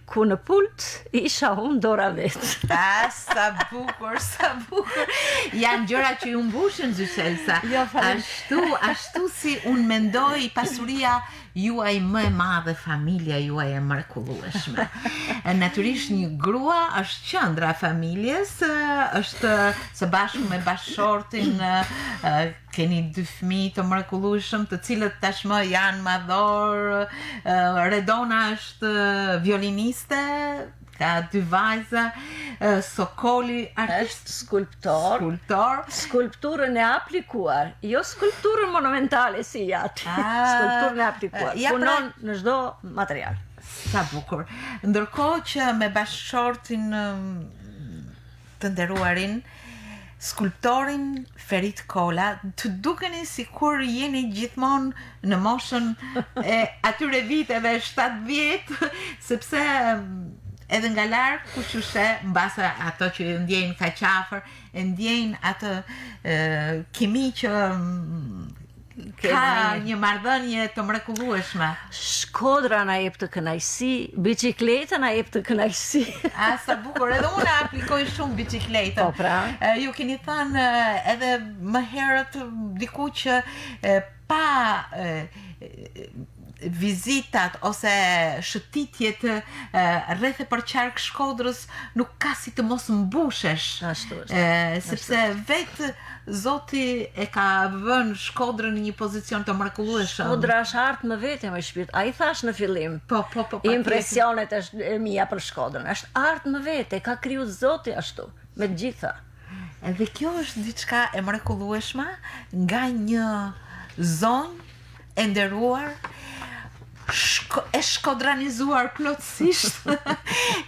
S2: ku në pult isha unë dora
S1: vetë. Ah, sa bukur, sa bukur. Janë gjëra që ju mbushin Zyselsa. Jo, ashtu, ashtu si unë mendoj pasuria juaj më e madhe, familja juaj e mrekullueshme. Natyrisht një grua është qendra e familjes, është së bashku me bashkëshortin Keni dy fëmijë të mrekullueshëm, të cilët tashmë janë madhorë. Redona është violiniste, ka dy vajza, Sokoli
S2: është skulptor. Skulptor. Skulpturën e aplikuar, jo skulpturën monumentale si i ati. Ah, skulpturën e aplikuar. Ja, pra- Punon në çdo material.
S1: Sa bukur. Ndërkohë që me bashkëshortin të nderuarin skulptorin Ferit Kola, të dukeni sikur jeni gjithmonë në moshën e atyre viteve 70, sepse edhe nga larg kush ju sheh, mbase ato që ju ndjejnë kaq afër, e ndjejnë atë e, kimi që Ka një marrëdhënie të mrekullueshme.
S2: Shkodra na jep këtë kënaqësi, biçikleta na jep këtë kënaqësi.
S1: A sa bukur, edhe unë e aplikoj shumë biçikletën.
S2: Po pra.
S1: Ju keni thënë edhe më herët diku që pa vizitat ose shëtitjet rreth e përqark Shkodrës nuk ka si të mos mbushesh.
S2: Ashtu është.
S1: Sepse vetë Zoti e ka vënë Shkodrën në një pozicion të mrekullueshëm.
S2: Shkodra është art më vete më shpirt. Ai thashë në fillim.
S1: Po, po, po.
S2: Impresionet është e mia për Shkodrën. Është art më vete, ka kriju Zoti ashtu, me të gjitha.
S1: Edhe kjo është diçka e mrekullueshme nga një zonjë e nderuar shko, e shkodranizuar plotësisht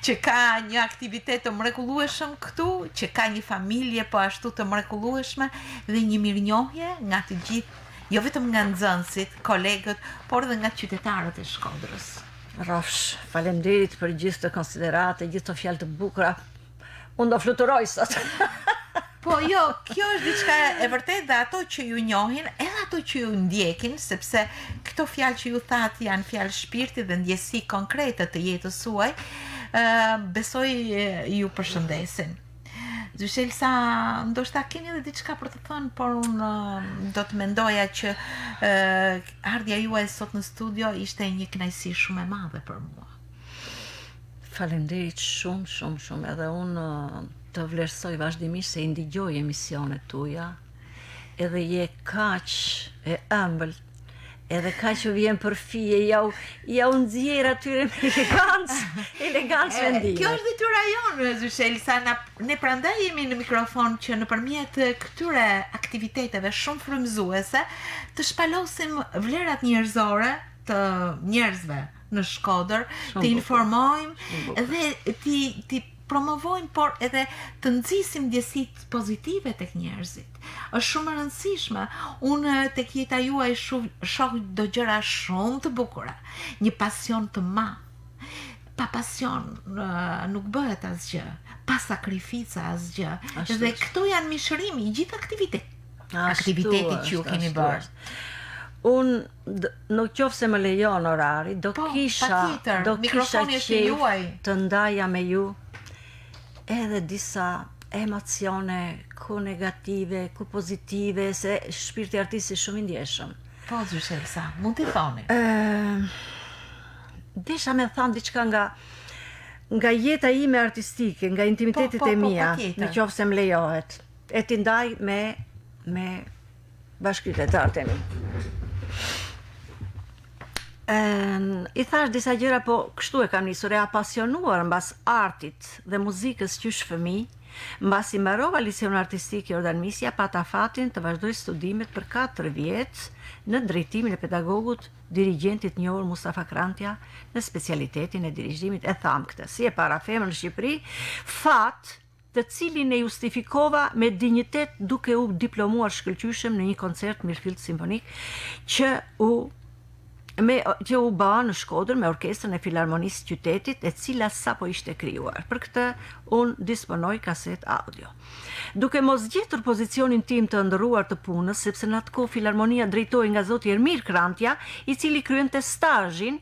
S1: që ka një aktivitet të mrekullueshëm këtu, që ka një familje po ashtu të mrekullueshme dhe një mirënjohje nga të gjithë, jo vetëm nga nxënësit, kolegët, por edhe nga qytetarët e
S2: Shkodrës. Rrofsh, faleminderit për gjithë këtë konsideratë, gjithë këto fjalë të bukura. Unë do fluturoj sot.
S1: Po jo, kjo është diçka e vërtetë dhe ato që ju njohin, edhe ato që ju ndjekin, sepse këto fjalë që ju thatë janë fjalë shpirti dhe ndjesi konkrete të jetës suaj, ë besoj ju përshëndesin. Zyshelsa, ndoshta keni edhe diçka për të thënë, por unë do të mendoja që ë ardhja juaj sot në studio ishte një kënaqësi shumë e madhe për mua.
S2: Faleminderit shumë, shumë, shumë. Edhe unë të vlerësoj vazhdimisht se i ndigjoj emisionet tuaja. Edhe je kaq e ëmbël, edhe kaq u vjen për fije, jau, jau nxjerr atyre me elegancë, elegancë
S1: mendime. Kjo është detyra jonë, Zyshelsa, na, ne prandaj jemi në mikrofon që nëpërmjet këtyre aktiviteteve shumë frymëzuese të shpalosim vlerat njerëzore të njerëzve në Shkodër, të informojmë dhe t'i t'i promovojmë, por edhe të nxisim ndjesitë pozitive tek njerëzit. Është shumë e rëndësishme. Unë tek jeta juaj shoh do gjëra shumë të bukura, një pasion të madh. Pa pasion nuk bëhet asgjë, pa sakrifica asgjë. Dhe këto janë mishërimi i gjithë aktivitetit. Aktivitetit që ju keni bërë.
S2: Unë në qoftë se më lejon orari, do po, kisha, do kisha qejf të ndaja me ju edhe disa emocione, ku negative, ku pozitive, se shpirti artistit shumë i
S1: ndjeshëm. Po, Zyshelsa, mund t'i thoni.
S2: Ë Desha me thanë diçka nga nga jeta ime artistike, nga intimitetet po, po, e po, mia, në qoftë se më lejohet. E t'i ndaj me me bashkëqytetarët e mi. I thashë disa gjëra, po kështu e kam nisur, e apasionuar mbas artit dhe muzikës qysh fëmijë, mbasi mbarova liceun artistik Jordan Misja, pata fatin të vazhdoj studimet për 4 vjet në drejtimin e pedagogut dirigjentit të njohur Mustafa Krantja në specialitetin e dirigjimit, e thamë këtë, si e para femër në Shqipëri, fat të cilin e justifikova me dinjitet duke u diplomuar shkëlqyeshëm në një koncert mirëfilltë simfonik që u. Me që u ba në Shkodër me orkestrën e Filarmonisë së qytetit, e cila sapo ishte krijuar. Për këtë unë disponoj kasetë audio. Duke mos gjetur pozicionin tim të ëndërruar të punës, sepse në atë kohë Filarmonia drejtohej nga zoti Ermir Krantja, i cili kryente stazhin,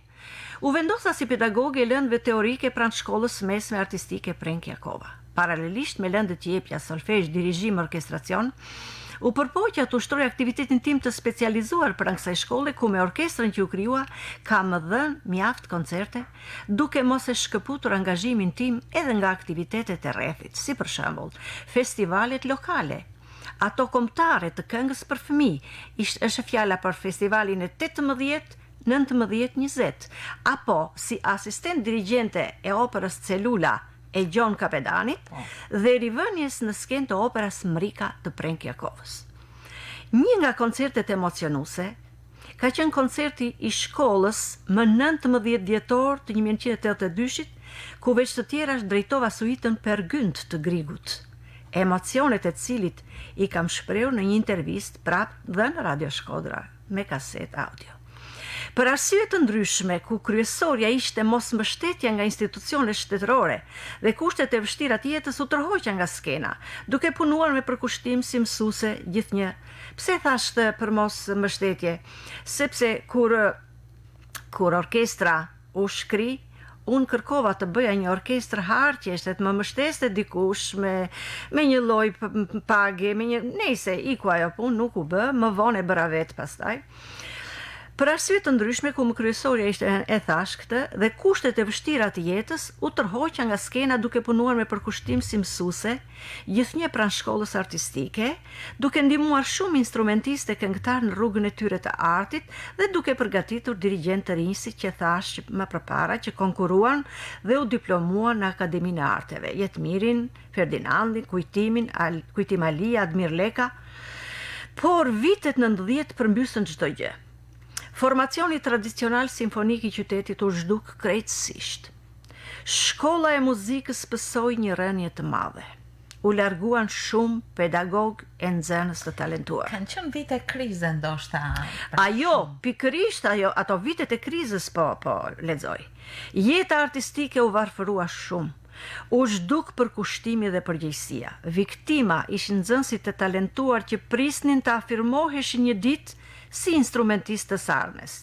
S2: U vendosa si pedagoge e lëndëve teorike pranë shkollës së mesme artistike Prenk Jakova. Paralelisht me lëndët që jepja solfezh, dirigjim, orkestracion, u përpoqa të ushtroj aktivitetin tim të specializuar pranë kësaj shkolle ku me orkestrën që u krijua kam dhënë mjaft koncerte, duke mos e shkëputur angazhimin tim edhe nga aktivitetet e rrethit, si për shembull, festivalet lokale, ato kombëtare të këngës për fëmijë, ishte është fjala për festivalin e 18 19 20, apo si asistent dirigjente e operës Celula e Gjon Kapedanit dhe rivënies në skenë të operas Mrika të Prenk Jakovës. Një nga koncertet emocionuese ka qenë koncerti i shkollës më 19 dhjetor të 1982-shit, ku veç të tjerash drejtova suitën Peer Gynt të Grigut, emocionet e të cilit i kam shprehur në një intervistë prapë dhënë në Radio Shkodra. me kasetë audio. Për arsye të ndryshme, ku kryesorja ishte mosmbështetja nga institucionet shtetërore dhe kushtet e vështira të jetës u tërhoqa nga skena, duke punuar me përkushtim si mësuese gjithnjë. Pse thashë këtë për mosmbështetje? Sepse kur kur orkestra U shkri, unë kërkova të bëja një orkestër harqesh dhe të më mbështeste dikush me me një lloj page, me një, nejse, iku ajo punë, nuk u bë, më vonë e bëra vetë pastaj. Për arsye të ndryshme, ku më kryesorja ishte e thashë këtë, dhe kushtet e vështira të jetës, u tërhoqa nga skena duke punuar me përkushtim si mësuese, gjithnjë pranë shkollës artistike, duke ndihmuar shumë instrumentistë e këngëtarë në rrugën e tyre të artit dhe duke përgatitur dirigjentë të rinj siç e thashë më përpara që konkurruan dhe u diplomuan në Akademinë e Arteve, Jetmirin, Ferdinandin, Kujtimin, Al, Kujtim Alia, Admir Leka. Por vitet 90 përmbysën çdo gjë. Formacioni tradicional simfonik i qytetit u zhduk krejtësisht. Shkolla e muzikës pësoi një rënie të madhe. U larguan shumë pedagogë e nxënës të talentuar.
S1: Kanë qenë vite krize ndoshta.
S2: Ajo, pikërisht ajo, ato vitet e krizës po po lexoj. Jeta artistike u varfërua shumë. U zhduk përkushtimi dhe përgjegjësia. Viktima ishin nxënësit e talentuar që prisnin të afirmoheshin një ditë si instrumentistë të së ardhmes.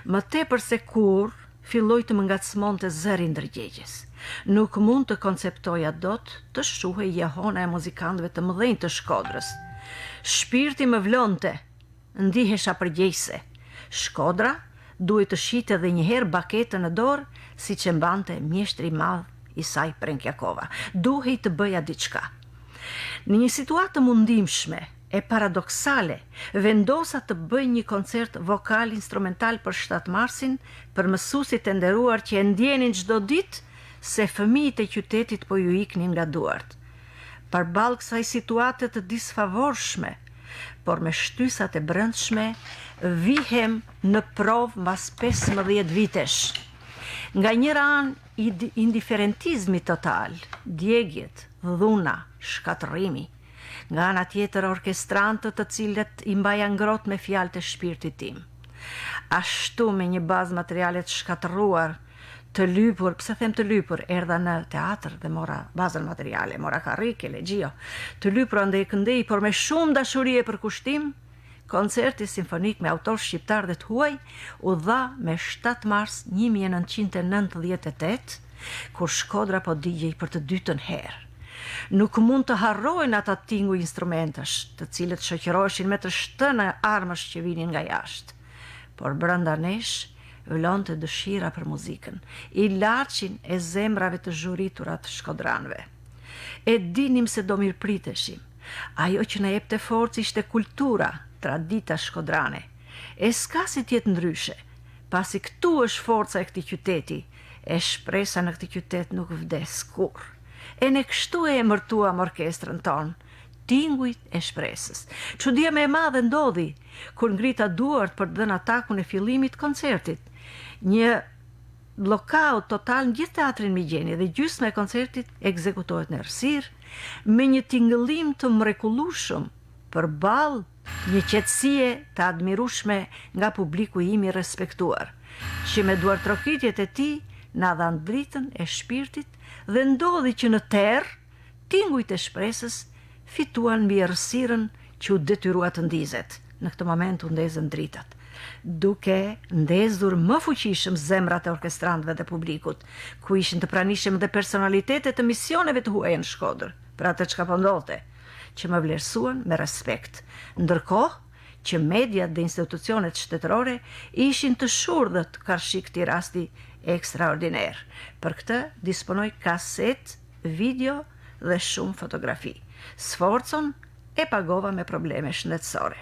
S2: Më tepër se kurrë, Filloi të më ngacmonte zëri i ndërgjegjes. Nuk mund të konceptoja dot të shuhej jehona e muzikantëve të mëdhenj të Shkodrës. Shpirti më vlonte, ndihesha përgjegjëse. Shkodra duhej të shihte dhe një herë baketën në dorë, siç e mbante mjeshtri i madh i saj Prenk Jakova. Duhej të bëja diçka. Në një situatë të mundimshme, e paradoksale, vendosa të bëj një koncert vokal-instrumental për 7 marsin për mësuesit e nderuar që e ndjenin çdo ditë se fëmijët e qytetit po ju iknin nga duart. Përballë kësaj situate të disfavorshme, por me shtysat e brendshme, vihem në provë mbas 15 vitesh. Nga njëra anë indiferentizmi total, djegiet, dhuna, shkatërrimi, Nga ana tjetër orkestrantët të cilët i mbaja ngrohtë me fjalët e shpirtit tim. Ashtu me një bazë materiale të shkatërruar, të lypur, pse them të lypur, erdha në teatër dhe mora bazën materiale, mora karrike, legjio, të lypur andej e këndej, por me shumë dashuri e përkushtim, Koncerti simfonik me autorë shqiptarë dhe të huaj u dha me 7 mars 1998, kur Shkodra po digjej për të dytën herë. Nuk mund të harrohen ata tinguj instrumentesh, të cilët shoqëroheshin me të shtëna armësh që vinin nga jashtë. Por brenda nesh vlonte dëshira për muzikën, ilaçin e zemrave të zhuritura të shkodranëve. E dinim se do mirëpriteshim, Ajo që na jepte forcë ishte kultura, tradita shkodrane. E s'ka si të jetë ndryshe, pasi këtu është forca e këtij qyteti, e shpresa në këtë qytet nuk vdes kurrë. E ne kështu e emërtuam orkestrën tonë, Tingujt e Shpresës. Çudia më e madhe ndodhi, kur ngrita duart për të dhënë atakun e fillimit të koncertit. Një Blackout total në gjithë teatrin Migjeni dhe gjysma e koncertit ekzekutohet në errësirë, me një tingëllim të mrekullueshëm përballë. Një qetësie të admirueshme nga publiku im i respektuar, që me duartrokitjet e tij na dhanë dritën e shpirtit dhe ndodhi që në terr, tingujt e shpresës fituan mbi errësirën që u detyrua të ndizet. Në këtë moment u ndezën dritat, duke ndezur më fuqishëm zemrat e orkestrantëve dhe publikut, ku ishin të pranishëm dhe personalitete të misioneve të huaja në Shkodër, për atë çka po ndodhte, që më vlerësuan me respekt, ndërkohë që mediat dhe institucionet shtetërore ishin të shurdhët karshi këtij rasti ekstraordiner. Për këtë disponoj kasetë, video dhe shumë fotografi. Sforcon e pagova me probleme shëndetësore.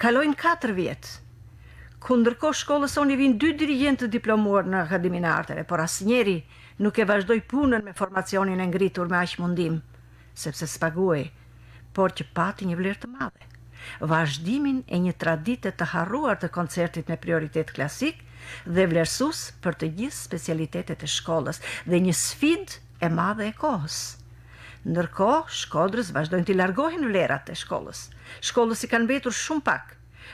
S2: Kalojnë 4 vjet, ku ndërkohë shkollës sonë i vijnë dy dirigjentë të diplomuar në Akademinë e Arteve, por asnjeri nuk e vazhdoi punën me formacionin e ngritur me aq mundim, sepse s'paguhej, por që pati një vlerë të madhe, vazhdimin e një tradite të harruar të koncertit me prioritet klasik dhe vlerësues për të gjithë specialitetet e shkollës dhe një sfidë e madhe e kohës. Ndërkohë, Shkodrës vazhdojnë t'i largohen vlerat e shkollës. Shkollës i kanë mbetur shumë pak.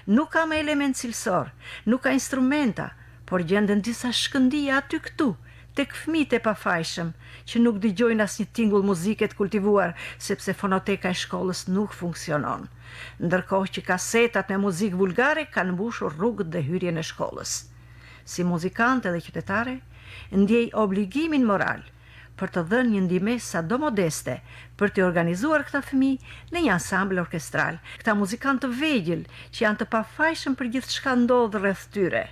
S2: Nuk ka më elementë cilësorë, nuk ka instrumenta, por gjenden disa shkëndija aty këtu, tek fëmijët e pafajshëm, që nuk dëgjojnë asnjë tingull muzike të kultivuar, sepse fonoteka e shkollës nuk funksionon. Ndërkohë që kasetat me muzikë vulgare kanë mbushur rrugët dhe hyrjen e shkollës. Si muzikante dhe qytetare, ndjej obligimin moral për të dhënë një ndihmesë sado modeste për t'i organizuar këta fëmijë në një ansambël orkestral, këta muzikantë të vegjël që janë të pafajshëm për gjithçka ndodh rreth tyre.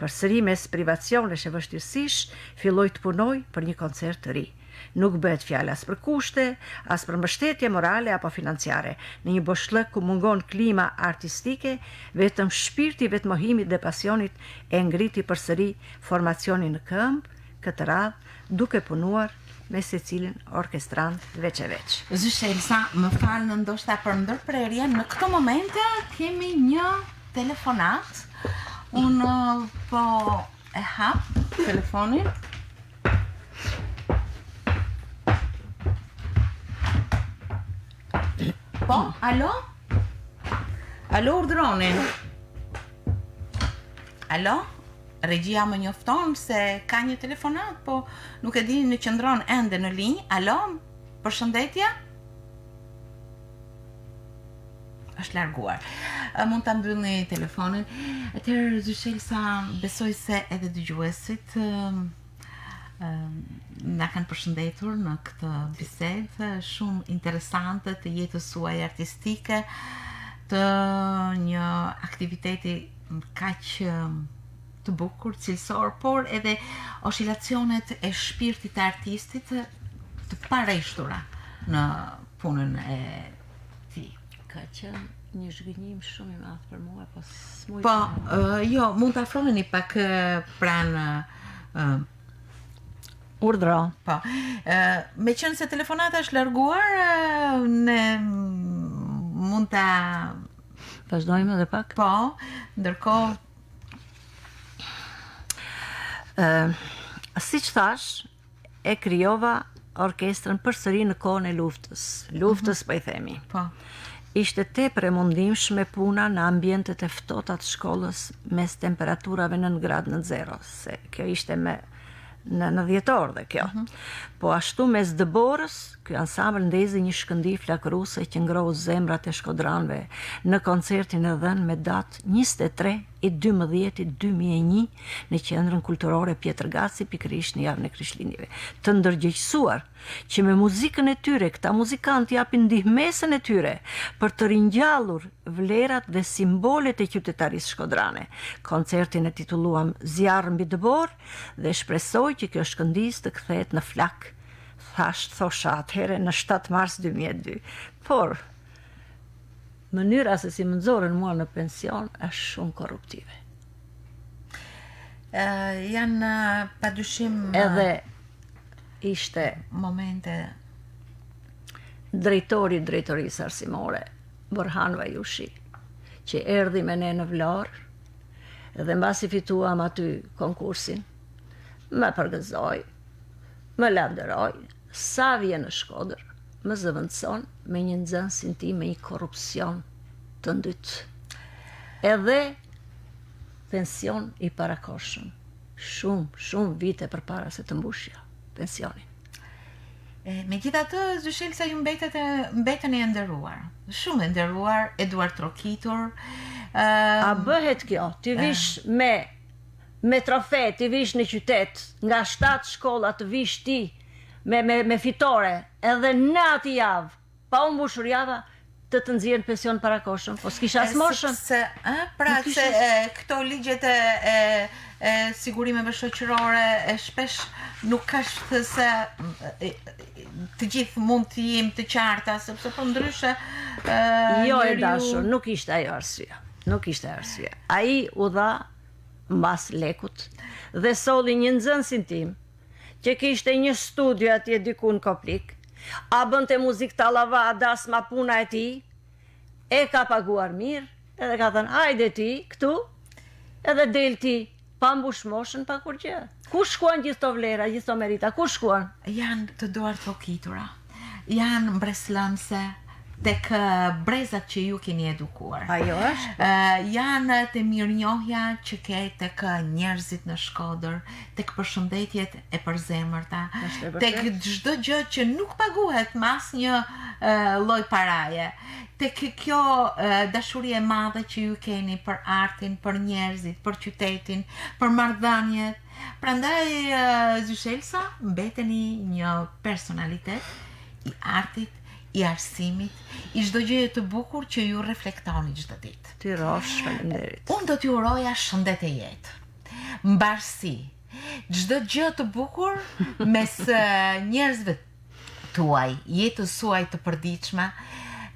S2: Përsëri mes privacionesh e vështirësish filloj të punoj për një koncert të ri. Nuk bëhet fjalë as për kushte, as për mbështetje morale apo financiare. Në një boshllëk ku mungon klima artistike, vetëm shpirti i vetëmohimit dhe pasionit e ngriti përsëri formacionin në këmbë, këtë radhë duke punuar me secilin orkestrant veç e
S1: veç. Zyshë Elsa, më fal ndoshta për ndërprerjen, në këto momente kemi një telefonatë. Unë po e hap telefonin. Po, alo? Alo, urdhëroni. Alo? Regjia më njofton se ka një telefonatë, po nuk e di në qëndron ende në linjë. Alo? Përshëndetje? Është larguar. Mund ta mbyllni telefonin. Atëherë Zyshë Elsa, besoj se edhe dëgjuesit na kanë përshëndetur në këtë bisedë shumë interesante të jetës suaj artistike, të një aktiviteti kaq të bukur, cilësor, por edhe oshilacionet e shpirtit të artistit të pareshtura në punën e
S2: tij. Ka qenë një zhgënjim shumë i madh për mua, po
S1: s'muj. Po, uh, jo, mund të afroheni pak pranë uh,
S2: Urdhro.
S1: Po. Ë, meqenëse telefonata është larguar, ne mund ta
S2: Vazhdojmë edhe pak?
S1: Po, ndërkohë
S2: ë siç thashë, e krijova orkestrën përsëri në kohën e luftës. Luftës mm -hmm. po i themi.
S1: Po.
S2: Ishte tepër e mundimshme puna në ambientet e ftohta të shkollës mes temperaturave nën gradë nën zero, se kjo ishte me në në dhjetor dhe kjo. Mm -hmm. Po ashtu mes dëborës, ky ansambël ndezi një shkëndijë flakëruse që ngrohu zemrat e shkodranëve në koncertin e dhënë me datë 23 i 12 2001 në Qendrën Kulturore Pjetër Gaci, pikërisht në javën e Krishtlindjeve. Të ndërgjegjësuar që me muzikën e tyre këta muzikantë japin ndihmesën e tyre për të ringjallur vlerat dhe simbolet e qytetarisë shkodrane. Koncertin e titulluam Zjarr mbi dëborë Dhe shpresoj që kjo shkëndijë të kthehet në flakë, thashë, thosha atëherë në 7 mars 2002. Por, mënyra se si më nxorën mua në pension është shumë
S1: korruptive. Uh, janë pa dyshim
S2: edhe ishte
S1: momente
S2: drejtori i drejtorisë arsimore Borhan Vajushi që erdhi me ne në Vlorë Dhe mbasi fituam aty konkursin, më përgëzoi, më lavdëroi, sa vjen në Shkodër, më zëvendëson me një nxënësin tim me një korrupsion Të ndyt. Edhe pension i parakohshëm. Shumë, shumë vite përpara se të mbushja pensionin.
S1: E, megjithatë, Zyshelsa ju mbetet e, mbeteni e nderuar. Shumë e nderuar, e duartrokitur.
S2: A bëhet kjo? Ti vish me me trofe, ti vish në qytet, nga shtatë shkolla të vish ti me me me fitore, edhe në atë javë, pa u mbushur java, të të nxjerrin pension parakohshëm, po s'kisha as
S1: moshën. Sepse, ë, pra se e, këto ligjet e, e, e sigurimeve shoqërore e shpesh nuk është se e, të gjithë mund të jemi të qarta, sepse përndryshe
S2: e, Jo e dashur, nuk ishte ajo arsyeja. Nuk ishte arsyeja. Ai u dha mbas lekut dhe solli një nxënësin tim që kishte një studio atje diku në Koplik, a bënte muzikë tallava, dasma puna e tij, e ka paguar mirë, edhe ka thënë hajde ti këtu, edhe del ti pa mbush moshën pa kurrgjë. Ku shkuan gjithë këto vlera, gjithë këto merita, ku shkuan?
S1: Janë të duartrokitura, janë mbresëlënëse tek brezat që ju keni edukuar.
S2: Ajo është.
S1: Janë te mirënjohja që ke tek njerëzit në Shkodër, tek përshëndetjet e përzemërta, tek çdo gjë që nuk paguhet me asnjë lloj paraje, tek kjo dashuri e madhe që ju keni për artin, për njerëzit, për qytetin, për marrëdhëniet. Prandaj Zyshelsa mbeteni një personalitet i artit, i arsimit, i çdo gjëje të bukur që ju reflektoni çdo
S2: ditë. Ti rrofsh, faleminderit.
S1: Unë do t'ju uroja shëndet e jetë. Mbarësi, çdo gjë të bukur mes njerëzve tuaj, jetës suaj të përditshme,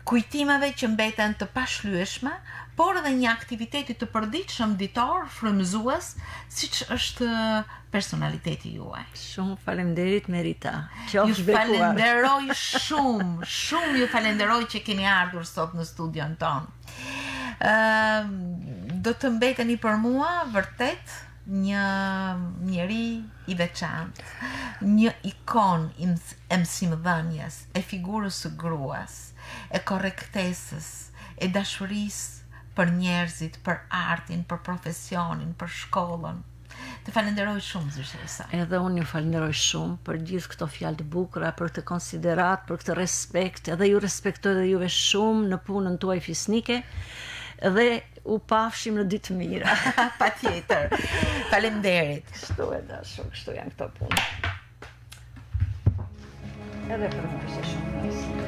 S1: kujtimeve që mbeten të pashlyeshme, por edhe një aktiviteti të përditshëm ditor frymëzues, siç është personaliteti
S2: juaj. Shumë faleminderit Merita.
S1: Qofsh bekuar. Ju falenderoj shumë, shumë ju falenderoj që keni ardhur sot në studion tonë. Ëm do të mbeteni për mua vërtet një njeri i veçantë, një ikonë e mësimdhënies, e figurës së gruas, e korrektesës, e dashurisë për njerëzit, për artin, për profesionin, për shkollën. Të falenderoj shumë
S2: Zyshelsa. Edhe unë ju falenderoj shumë për gjithë këto fjalë të bukura, për këtë konsideratë, për këtë respekt, edhe ju respektoj dhe juve shumë në punën tuaj fisnike dhe u pafshim në ditë të
S1: mira. Patjetër. Faleminderit.
S2: Kështu e dashur, kështu janë këto punë. Edhe për mua ishte shumë.